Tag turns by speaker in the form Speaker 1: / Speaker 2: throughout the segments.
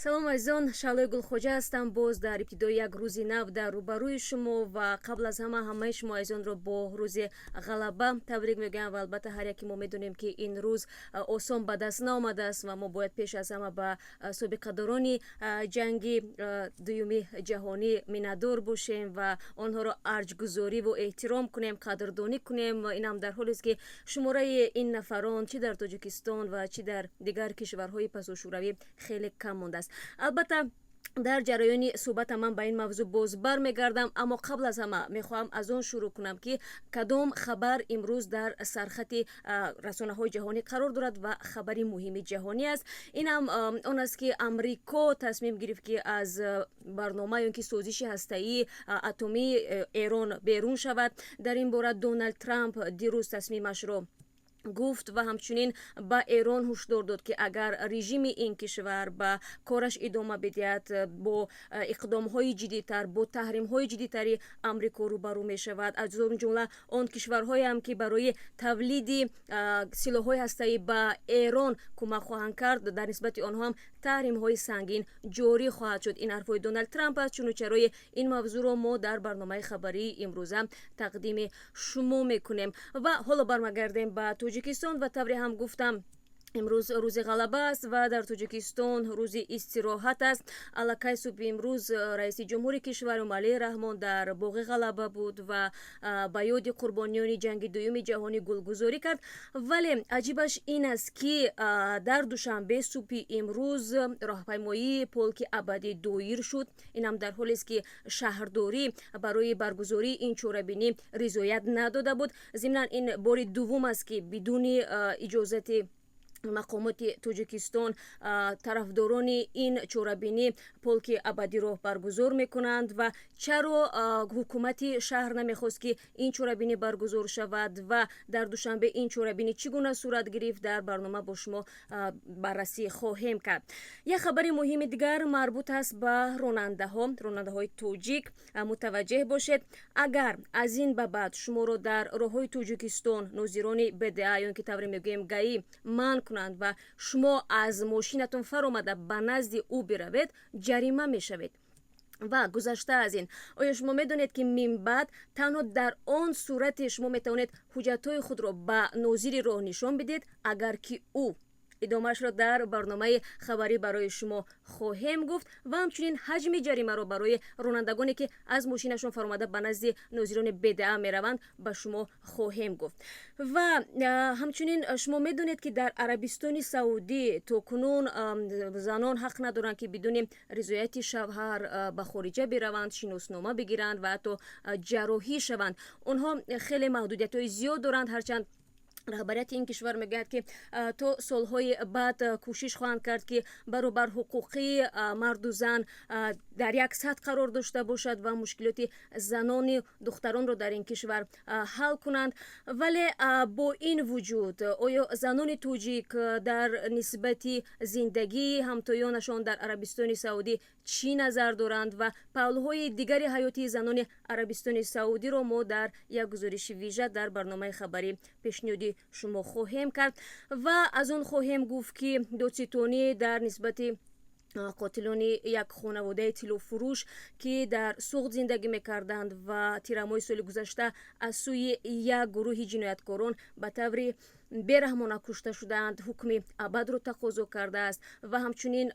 Speaker 1: Салом, азизон! Шаълои Гулхоҷа ҳастам, боз дар ибтидои як рӯзи нав дар рӯбарӯи шумо. Ва қабл аз ҳама ҳамаи шумо азизонро бо Рӯзи Ғалаба табрик мегӯям. Ва албатта, ҳар яке мо медонем, ки ин рӯз осон ба даст наомадааст ва мо бояд пеш аз ҳама ба собиқадорони ҷанги дуюми ҷаҳонӣ миннатдор бошем ва онҳоро арҷгузорӣ-ву эҳтиром кунем, қадрдонӣ кунем. Инам дар ҳолест, ки шумораи ин нафарон чӣ дар Тоҷикистон ва чӣ дар дигар кишварҳои пасошӯравӣ хеле кам мондааст. Албатта, дар ҷараёни суҳбата ман ба ин мавзӯъ боз бармегардам, аммо қабл аз ҳама мехоҳам аз он шурӯъ кунам, ки кадом хабар имрӯз дар сархати расонаҳои ҷаҳонӣ қарор дорад ва хабари муҳими ҷаҳонӣ аст. Инам он аст, ки Амрико тасмим гирифт, ки аз барнома ё ки созиши ҳастаии атомии Эрон берун шавад. Дар ин бора Доналд Трамп дирӯз тасмимашро гуфт ва ҳамчунин ба Эрон ҳушдор дод, ки агар режими ин кишвар ба кораш идома бидиҳад, бо иқдомҳои ҷиддитар, бо таҳримҳои ҷиддитари Амрико рӯбарӯ мешавад. Аз он ҷумла он кишварҳоеам, ки барои тавлиди силоҳҳои ҳастаӣ ба Эрон кӯмак хоҳанд кард, дар нисбати онҳо ҳам таҳримҳои сангин ҷорӣ хоҳад шуд. Ин ҳарфҳои Доналд Трамп аст. Чуну чарои ин мавзӯъро мо дар барномаи хабарии имрӯза тақдими шумо мекунем. Ва ҳоло бармегардем ба Тоҷикистон. Ва тавре ҳам гуфтам, имрӯз Рӯзи Ғалаба аст ва дар Тоҷикистон рӯзи истироҳат аст. Аллакай субҳи имрӯз раиси ҷумҳури кишвар Эмомалӣ Раҳмон дар боғи Ғалаба буд ва ба ёди қурбониёни ҷанги дуюми ҷаҳонӣ гулгузорӣ кард. Вале аҷибаш ин аст, ки дар Душанбе субҳи имрӯз роҳпаймоии Полки Абадӣ доир шуд. Инам дар ҳолест, ки шаҳрдорӣ барои баргузории ин чорабинӣ ризоят надода буд. Зимнан, ин бори дуввум аст, ки бидуни иҷозати мақомоти Тоҷикистон тарафдорони ин чорабинӣ Полки Абадиро баргузор мекунанд. Ва чаро ҳукумати шаҳр намехост, ки ин чорабинӣ баргузор шавад, ва дар Душанбе ин чорабинӣ чӣ гуна сурат гирифт, дар барнома бо шумо баррасӣ хоҳем кард. Як хабари муҳими дигар марбут аст ба ронандаҳо. Ронандаҳои тоҷик, мутаваҷҷеҳ бошед: агар аз ин ба баъд шуморо дар роҳҳои Тоҷикистон нозирони БДА ё ки тавре мегӯем ГАИ манъ кунанд ва шумо аз мошинатон фаромада ба назди ӯ биравед, ҷарима мешавед. Ва гузашта аз ин, оё шумо медонед, ки минбаъд танҳо дар он сурате шумо метавонед ҳуҷҷатҳои худро ба нозири роҳ нишон бидиҳед, агар ки ӯ... Идомаашро дар барномаи хабарӣ барои шумо хоҳем гуфт. Ва ҳамчунин ҳаҷми ҷаримаро барои ронандагоне, ки аз мошинашон фаромада ба назди нозирони БДА мераванд, ба шумо хоҳем гуфт. Ва ҳамчунин шумо медонед, ки дар Арабистони Саудӣ то кунун занон ҳақ надоранд, ки бидуни ризояти шавҳар ба хориҷа бираванд, шиноснома бигиранд ва ҳатто ҷарроҳӣ шаванд. Онҳо хеле маҳдудиятҳои зиёд доранд, ҳарчанд раҳбарияти ин кишвар мегӯяд, ки то солҳои баъд кӯшиш хоҳанд кард, ки баробарҳуқуқии марду зан дар як сатҳ қарор дошта бошад ва мушкилоти занони духтаронро дар ин кишвар ҳал кунанд. Вале бо ин вуҷуд, оё занони тоҷик дар нисбати зиндагии ҳамтоёнашон дар Арабистони Саудӣ чӣ назар доранд ва паҳлӯҳои дигари ҳаёти занони Арабистони Саудиро мо дар як гузориши вижа дар барномаи хабарӣ пешниҳоди шумо хоҳем кард. Ва аз он хоҳем гуфт, ки додситонӣ дар нисбати қотилони як хонаводаи тиллофурӯш, ки дар Суғд зиндагӣ мекарданд ва тирамоҳи соли гузашта аз сӯи як гурӯҳи ҷинояткорон ба таври бераҳмона кушта шудаанд, ҳукми абадро тақозо кардааст. Ва ҳамчунин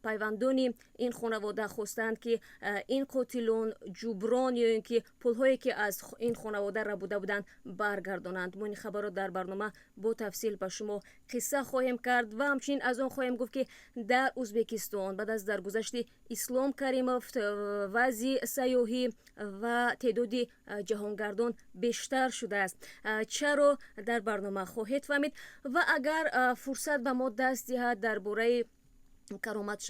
Speaker 1: пайвандони ин хонавода хостаанд, ки ин қотилон ҷуброн ё ин ки пулҳое, ки аз ин хонавода рабуда буданд, баргардонанд. Мо ин хабарро дар барнома бо тафсил ба шумо қисса хоҳем кард. Ва ҳамчунин аз он хоҳем гуфт, ки дар Ӯзбекистон баъд аз даргузашти Ислом Каримов вазъи сайёҳӣ ва теъдоди ҷаҳонгардон бештар шудааст. Чаро, дар барнома хоҳед фаҳмид. Ва агар фурсат ба мо даст диҳад, дар бораи Каромат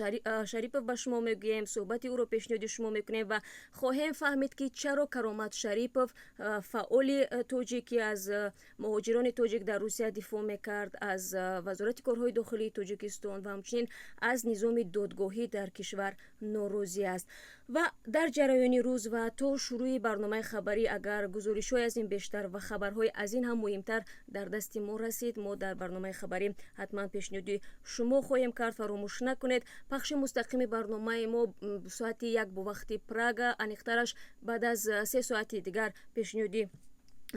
Speaker 1: Шарипов ба шумо мегӯем, суҳбати ӯро пешниҳоди шумо мекунем ва хоҳем фаҳмид, ки чаро Каромат Шарипов, фаъоли тоҷик, ки аз муҳоҷирони тоҷик дар Русия дифоъ мекард, аз Вазорати корҳои дохилии Тоҷикистон ва ҳамчунин аз низоми додгоҳӣ дар кишвар норозӣ аст. Ва дар ҷараёни рӯз ва то шурӯъи барномаи хабарӣ, агар гузоришҳои аз ин бештар ва хабарҳои аз ин ҳам муҳимтар дар дасти мо расид, мо дар барномаи хабарӣ ҳатман пешниҳоди шумо хоҳем кард. Фаромӯш Накунед, пахши мустақими барномаи мо соати 1 бо вақти Прага, аниқтараш баъд аз 3 соати дигар, пешниҳоди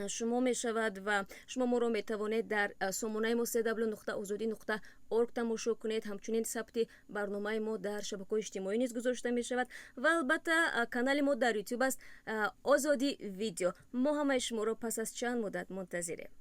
Speaker 1: шумо мешавад ва шумо моро метавонед дар сомонаи мо cw.озодӣ.org тамошо кунед. Ҳамчунин сабти барномаи мо дар шабакаҳои иҷтимоӣ низ гузошта мешавад ва албатта канали мо дар Ютуб аст, Озодӣ Видео. Мо ҳамаи шуморо пас аз чанд муддат мунтазирем.